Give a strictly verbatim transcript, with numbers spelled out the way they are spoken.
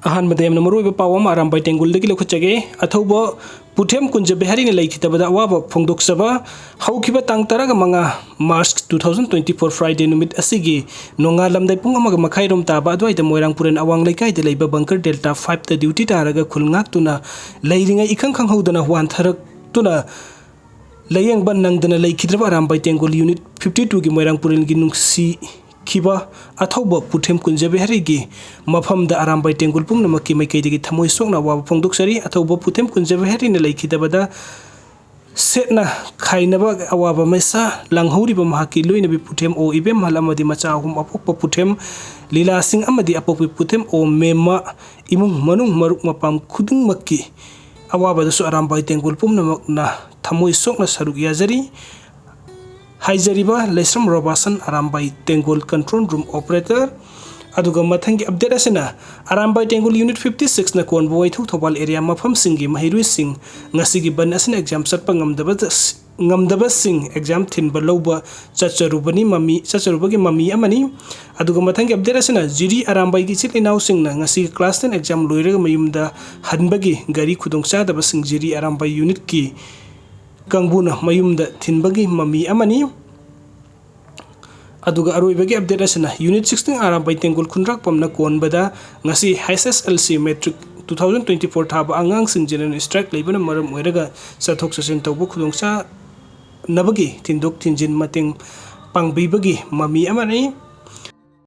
ꯑꯍꯥꯟꯕꯗ ꯌꯥꯝꯅ ꯃꯔꯨꯑꯣꯏꯕ ꯄꯥꯎ ꯑꯃ ꯑꯔꯥꯝꯕꯥꯏ ꯇꯦꯡꯒꯣꯜꯗꯒꯤ ꯂꯧꯈꯠꯆꯒꯦ꯫ ꯑꯊꯧꯕ ꯄꯨꯊꯦꯝ ꯀꯨꯟꯖ ꯕꯤꯍꯥꯔꯤꯅ ꯂꯩꯈꯤꯗꯕꯗ ꯑꯋꯥꯕ ꯐꯣꯡꯗꯣꯛꯆꯕ꯫ ꯍꯧꯈꯤꯕ ꯇꯥꯡ ꯇꯔꯥꯒ ꯃꯉꯥ March two thousand twenty four Friday ꯅꯨꯃꯤꯠ ꯑꯁꯤꯒꯤ ꯅꯣꯡꯉꯥꯜꯂꯝꯗꯥꯏ ꯄꯨꯡ ꯑꯃꯒ ꯃꯈꯥꯏꯔꯣꯝ ꯇꯥꯕ ꯑꯗꯨꯋꯥꯏꯗ ꯃꯣꯏꯔꯥꯡ ꯄꯨꯔꯦꯟ ꯑꯋꯥꯡ ꯂꯩꯀꯥꯏꯗ ꯂꯩꯕ bunker Delta five ꯇ duty ꯇꯥꯔꯒ ꯈꯨꯜ ꯉꯥꯛꯇꯨꯅ ꯂꯩꯔꯤꯉꯩ ꯏꯈꯪ ꯈꯪꯍꯧꯗꯅ ꯋꯥꯟꯊꯔꯛꯇꯨꯅ ꯂꯥꯌꯦꯡꯕ ꯅꯪꯗꯅ ꯂꯩꯈꯤꯗ꯭ꯔꯕ ꯑꯔꯥꯝꯕꯥꯏ ꯇꯦꯡꯒꯣꯜ unit fifty two ꯒꯤ ꯃꯣꯏꯔꯥꯡ ꯄꯨꯔꯦꯟꯒꯤ ꯅꯨꯡꯁꯤꯈꯤꯕ ꯑꯊꯧꯕ ꯄꯨꯊꯦꯝ ꯀꯨꯟꯖ ꯕꯤꯍꯥꯔꯤꯒꯤ ꯃꯐꯝꯗ ꯑꯔꯥꯝꯕꯥꯏ ꯇꯦꯡꯒꯣꯜ ꯄꯨꯝꯅꯃꯛꯀꯤ ꯃꯥꯏꯀꯩꯗꯒꯤ ꯊꯃꯣꯏ ꯁꯣꯛꯅ ꯑꯋꯥꯕ ꯐꯣꯡꯗꯣꯛꯆꯔꯤ꯫ ꯑꯊꯧꯕ ꯄꯨꯊꯦꯝ ꯀꯨꯟꯖ ꯕꯤꯍꯥꯔꯤꯅ ꯂꯩꯈꯤꯗꯕꯗ ꯁꯦꯠꯅ ꯈꯥꯏꯅꯕ ꯑꯋꯥꯕ ꯃꯩꯁꯥ ꯂꯥꯡꯍꯧꯔꯤꯕ ꯃꯍꯥꯛꯀꯤ ꯂꯣꯏꯅꯕꯤ ꯄꯨꯊꯦꯝ ꯑꯣ ꯏꯕꯦꯝꯍꯜ ꯑꯃꯗꯤ ꯃꯆꯥ ꯑꯍꯨꯝ ꯑꯄꯣꯛꯄ ꯄꯨꯊꯦꯝ ꯂꯤꯂꯥꯁꯤꯡ ꯑꯃꯗꯤ ꯑꯄꯣꯛꯄꯤ ꯄꯨꯊꯦꯝ ꯑꯣ ꯃꯦꯝꯃ ꯏꯃꯨꯡ ꯃꯅꯨꯡ ꯃꯔꯨꯞ ꯃꯄꯥꯡ ꯈꯨꯗꯤꯡꯃꯛꯀꯤ ꯑꯋꯥꯕꯗꯁꯨ ꯑꯔꯥꯝꯕꯥꯏ ꯇꯦꯡꯒꯣꯜ ꯄꯨꯝꯅꯃꯛꯅ ꯊꯃꯣꯏ ꯁꯣꯛꯅ ꯁꯔꯨꯛ ꯌꯥꯖꯔꯤ꯫ ꯍꯥꯏꯖꯔꯤꯕ ꯂꯩꯁ꯭ꯔꯝ ꯔꯣꯕꯥꯁꯟ, ꯑꯔꯥꯝꯕꯥꯏ ꯇꯦꯡꯒꯣꯜ control room operator꯫ ꯑꯗꯨꯒ ꯃꯊꯪꯒꯤ update ꯑꯁꯤꯅ ꯑꯔꯥꯝꯕꯥꯏ ꯇꯦꯡꯒꯣꯜ unit fifty six ꯅ ꯀꯣꯟꯕ ꯋꯥꯏꯊꯧ ꯊꯧꯕꯥꯜ area ꯃꯐꯝꯁꯤꯡꯒꯤ ꯃꯍꯩꯔꯣꯏꯁꯤꯡ ꯉꯁꯤꯒꯤ ꯕꯟ ꯑꯁꯤꯅ exam ꯆꯠꯄ ꯉꯝꯗꯕ, ꯉꯝꯗꯕꯁꯤꯡ exam ꯊꯤꯟꯕ ꯂꯧꯕ ꯆꯠꯆꯔꯨꯕꯅꯤ ꯃꯃꯤ, ꯆꯠꯆꯔꯨꯕꯒꯤ ꯃꯃꯤ ꯑꯃꯅꯤ꯫ ꯑꯗꯨꯒ ꯃꯊꯪꯒꯤ update ꯑꯁꯤꯅ ꯖꯤꯔꯤ ꯑꯔꯥꯝꯕꯥꯏꯒꯤ ꯏꯆꯤꯜ ꯏꯅꯥꯎꯁꯤꯡꯅ ꯉꯁꯤ class ten exam ꯂꯣꯏꯔꯒ ꯃꯌꯨꯝꯗ ꯍꯟꯕꯒꯤ ꯒꯥꯔꯤ ꯈꯨꯗꯣꯡꯆꯥꯗꯕꯁꯤꯡ ꯖꯤꯔꯤ ꯑꯔꯥꯝꯕꯥꯏ unit ꯀꯤ ꯀꯥꯡꯕꯨꯅ ꯃꯌꯨꯝꯗ ꯊꯤꯟꯕꯒꯤ ꯃꯃꯤ ꯑꯃꯅꯤ꯫ ꯑꯗꯨꯒ ꯑꯔꯣꯏꯕꯒꯤ update ꯑꯁꯤꯅ unit sixteen ꯑꯔꯥꯝꯕꯥꯏ ꯇꯦꯡꯒꯣꯜ ꯈꯨꯟꯗ꯭ꯔꯥꯛꯄꯝꯅ ꯀꯣꯟꯕꯗ ꯉꯁꯤ H S L C matric two thousand twenty four ꯊꯥꯕ ꯑꯉꯥꯡꯁꯤꯡ general strike ꯂꯩꯕꯅ ꯃꯔꯝ ꯑꯣꯏꯔꯒ ꯆꯠꯊꯣꯛ ꯆꯠꯁꯤꯟ ꯇꯧꯕ ꯈꯨꯗꯣꯡꯆꯥꯅꯕꯒꯤ ꯊꯤꯟꯗꯣꯛ ꯊꯤꯟꯖꯤꯟ ꯃꯇꯦꯡ ꯄꯥꯡꯕꯤꯕꯒꯤ ꯃꯃꯤ ꯑꯃꯅꯤ꯫